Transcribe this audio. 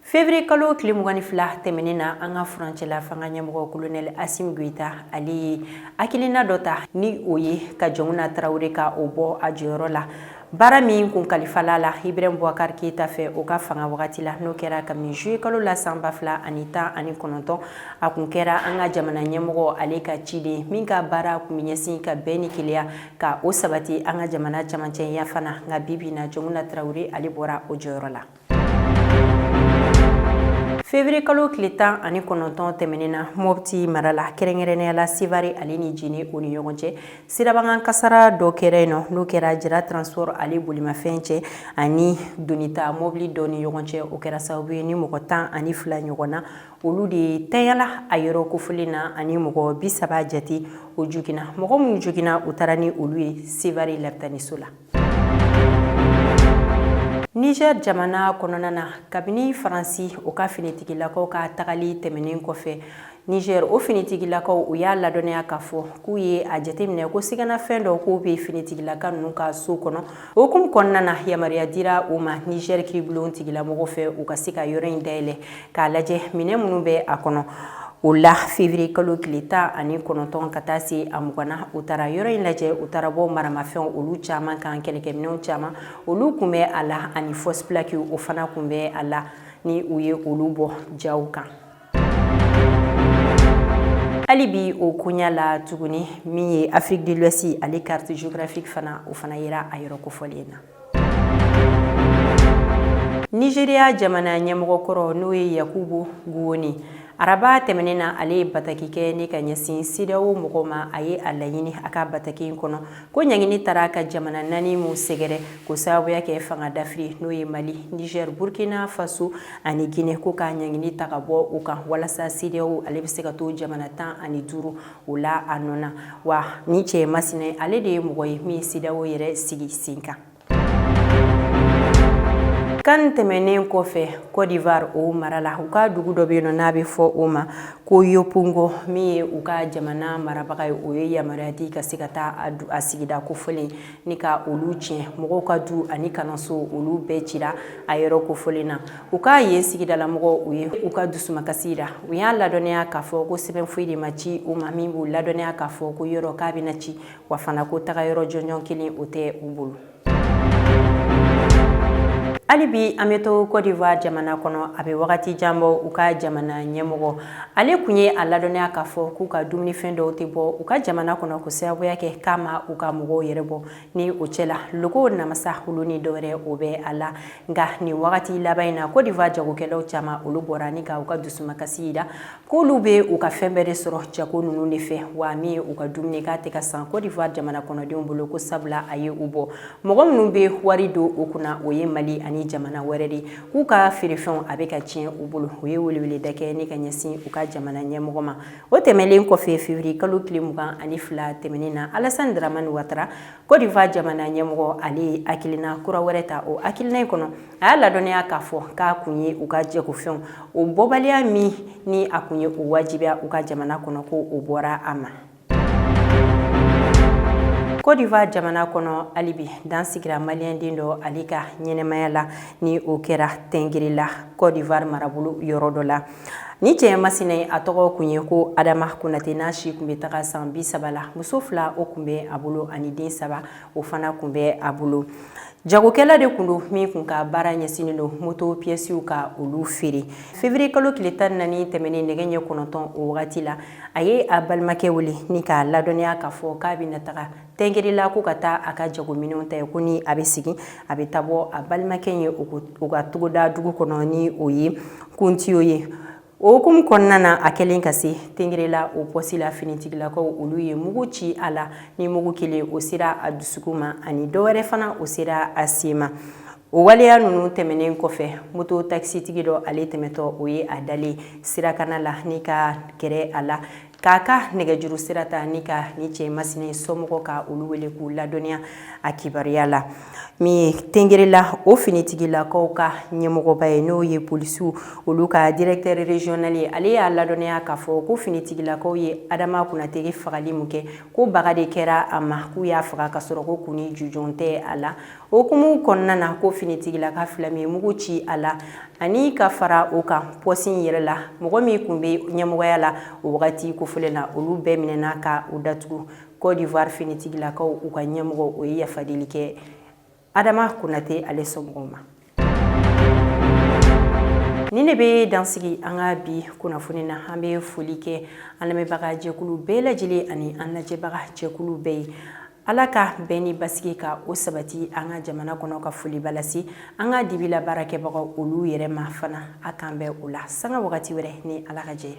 Février kalo tile 22 tɛmɛnen na, an ka furancɛla fanga ɲɛmɔgɔ colonel Assimi Goïta, ale ye hakilina dɔ ta, ni o ye ka Jɔnkunda Tarawele ka o bɔ a jɔyɔrɔ la, baara min kun kalifala la Ibrahim Boubacar Keïta fɛ o ka fanga wagati la, n'o kɛra kabini juillet kalo la san 2019. A kun kɛra an ka jamana ɲɛmɔgɔ ale ka ciden min ka baara kun bɛ ɲɛsin ka bɛn ni kelenya ka o sabati an ka jamana camancɛ yanfan na. Nka bi bi in na, Jɔnkunda Tarawele, ale bɔra o jɔyɔrɔ la. Février kalo tile 19 tɛmɛnen na, Mopti mara la, kɛrɛnkɛrɛnnenya la Sevare ale ni Jene o ni ɲɔgɔn cɛ, sirabakan kasara dɔ kɛra yen nɔ, n'o kɛra Jara Transport ale bolimafɛn cɛ ani donita mɔbili dɔ ni ɲɔgɔn cɛ. O kɛra sababu ye ni mɔgɔ 12 ɲɔgɔn na, olu de tanyala a yɔrɔ kofɔlen na, ani mɔgɔ 30 jate o joginna. Mɔgɔ minnu joginna, u taara ni olu ye Sevare lapitaniso la. Niger jamana kɔnɔna na, kabini Faransi o ka finitigilakaw ka tagali tɛmɛnen kɔfɛ Niger, o finitigilakaw u y'a ladɔnniya k'a fɔ k'u ye a jateminɛ ko siganafɛn dɔ k'o bɛ finitigilaka ninnu ka so kɔnɔ. O hukumu kɔnɔna na, yamaruya dira u ma Niger kiribulon tigilamɔgɔw fɛ, u ka se ka yɔrɔ in dayɛlɛ k'a lajɛ minɛn minnu bɛ a kɔnɔ. O la, février kalo tile 19 ka taa se a 20 na, u taara yɔrɔ in lajɛ. U taara bɔ maramafɛnw olu caman kan, kɛlɛkɛminɛnw caman olu kun bɛ a la, ani fausse plaque o fana kun bɛ a la, ni u ye olu bɔ jaw kan. Hali bi o koɲa la tuguni, min ye Afrique de l'Ouest ale carte géographique fana, o fana yera a yɔrɔ kofɔlen na. Nigeria jamana ɲɛmɔgɔ kɔrɔ, n'o ye Yakubu Gowon, araba tɛmɛnen na, ale ye bataki kɛ ni ka ɲɛsin CEDEAO mɔgɔw ma. A ye a laɲini a ka bataki in kɔnɔ ko ɲangini taara ka jamana naani mu sɛgɛrɛ k'o sababuya kɛ fanga dafiri, n'o ye Mali, Niger, Burkina Faso ani Guinée, ko ka ɲangini ta ka bɔ u kan walasa CEDEAO ale bɛ se ka to jamana 15 o la a nɔ na. Wa ni cɛ masina, ale de ye mɔgɔ ye min ye CEDEAO yɛrɛ sigi sen kan. Kan tɛmɛnen kɔfɛ, Côte d'Ivoire o mara la, u ka dugu dɔ bɛ yen nɔ n'a bɛ fɔ o ma ko Yopougon, min ye u ka jamana marabaga ye, o ye yamaruya di ka se ka taa a sigida kofɔlen ni ka olu tiɲɛ. Mɔgɔw ka du ani kalanso, olu bɛɛ cira a yɔrɔ kofɔlen na. U ka yen sigidalamɔgɔw, u ye u ka dusumakasi jira. U y'a ladɔnniya k'a fɔ ko sɛbɛn foyi de ma ci u ma min b'u ladɔnniya k'a fɔ ko yɔrɔ k'a bɛna ci, wa fana ko taga yɔrɔ jɔnjɔn kelen o tɛ u bolo. Hali bi an bɛ to Côte d'Ivoire jamana kɔnɔ. A bɛ wagati jan bɔ, u ka jamana ɲɛmɔgɔ ale kun ye a ladɔnniya k'a fɔ k'u ka dumunifɛn dɔw tɛ bɔ u ka jamana kɔnɔ, ko sababuya kɛ k'a ma u ka mɔgɔw yɛrɛ bɔ ni o cɛ la logo, namasa, olu ni dɔwɛrɛ o bɛ a la. Nka nin wagati laban in na, Côte d'Ivoire jagokɛlaw caman, olu bɔra ni ka u ka dusumakasi jira k'olu bɛ u ka fɛn bɛɛ de sɔrɔ jago ninnu de fɛ, wa min ye u ka dumuni k'a tɛ ka san Côte d'Ivoire jamana kɔnɔdenw bolo, ko sabula a ye u bɔ. Mɔgɔ minnu bɛ wari don u kunna, o ye Mali ani jamana wɛrɛ de, k'u ka feerefɛnw a bɛ ka tiɲɛ u bolo. U ye weleweleda kɛ ni ka ɲɛsin u ka jamana ɲɛmɔgɔ ma. O tɛmɛnen kɔfɛ, février kalo tile 22 tɛmɛnen na, Alassane Dramane Ouattara, Côte d'Ivoire jamana ɲɛmɔgɔ, ale ye hakilina kura wɛrɛ ta. O hakilina in kɔnɔ, a y'a ladɔnniya k'a fɔ k'a kun ye u ka jagofɛnw o bɔbaliya min ni a kun ye o wajibiya u ka jamana kɔnɔ, ko o bɔra a ma. Côte d'Ivoire jamana kɔnɔ, hali bi dan sigira maliyɛnden dɔ ale ka ɲɛnɛmaya la, ni o kɛra Tengrela, Côte d'Ivoire marabolo yɔrɔ dɔ la. Ni cɛ masina, a tɔgɔ kun ye ko Adama Konate, n'a si kun bɛ taga san 30 la. Muso fila o kun bɛ a bolo, ani den saba o fana kun bɛ a bolo. Jagokɛla de kun don min kun ka baara ɲɛsinnen don moto pièces ka olu feere. Février kalo tile 14 tɛmɛnen, nɛgɛ ɲɛ 9 o wagati la, a ye a balimakɛ wele ni k'a ladɔnniya k'a fɔ k'a bɛna taga Tengrela, ko ka taa a ka jagominɛnw ta, ko ni a bɛ segin, a bɛ taa bɔ a balimakɛ ye u ka togoda dugu kɔnɔ, ni o ye Kontio ye. O hukumu kɔnɔna na, a kɛlen ka se Tengrela o pɔsi la, finitigilakaw olu ye mugu ci a la, ni mugu kelen o sera a dusukun ma, ani dɔwɛrɛ fana o sera a sen ma. O waleya ninnu tɛmɛnen kɔfɛ, moto takisitigi dɔ ale tɛmɛtɔ, o ye a dalen sirakana la ni ka gɛrɛ a la. K'a ka nɛgɛjuru sira ta ni ka ni cɛ masina somɔgɔw ka olu wele k'u ladɔnniya a kibaruya la. Min ye Tengerela o finitigilakaw ka ɲɛmɔgɔba ye, n'o ye polisiw olu ka directeur régional ye, ale y'a ladɔnniya k'a fɔ ko finitigilakaw ye Adama Konate fagali mun kɛ, ko baga de kɛra a ma, k'u y'a faga ka sɔrɔ ko kun ni jujɔn tɛ a la. O hukumu kɔnɔna na, ko finitigilaka fila min mugu ci a la ani ka fara o kan poste in yɛrɛ la, mɔgɔ min tun bɛ ɲɛmɔgɔya la o wagati kofɔlen na, olu bɛɛ minɛna ka u datugu. Côte d'Ivoire finitigilakaw u ka ɲɛmɔgɔ, o ye yafadeli kɛ Adama Konate ale somɔgɔw ma. Ni ne bɛ dansigi an ka bi kunnafoni na. An bɛ foli kɛ an lamɛnbaga jɛkulu bɛɛ lajɛlen ani an lajɛbaga jɛkulu bɛɛ ye. Ala ka bɛn ni basigi ka o sabati an ka jamana kɔnɔ. Ka foliba lase an ka dibila baarakɛbagaw olu yɛrɛ ma fana. A k'an bɛn o la sanga wagati wɛrɛ ni Ala ka jɛ.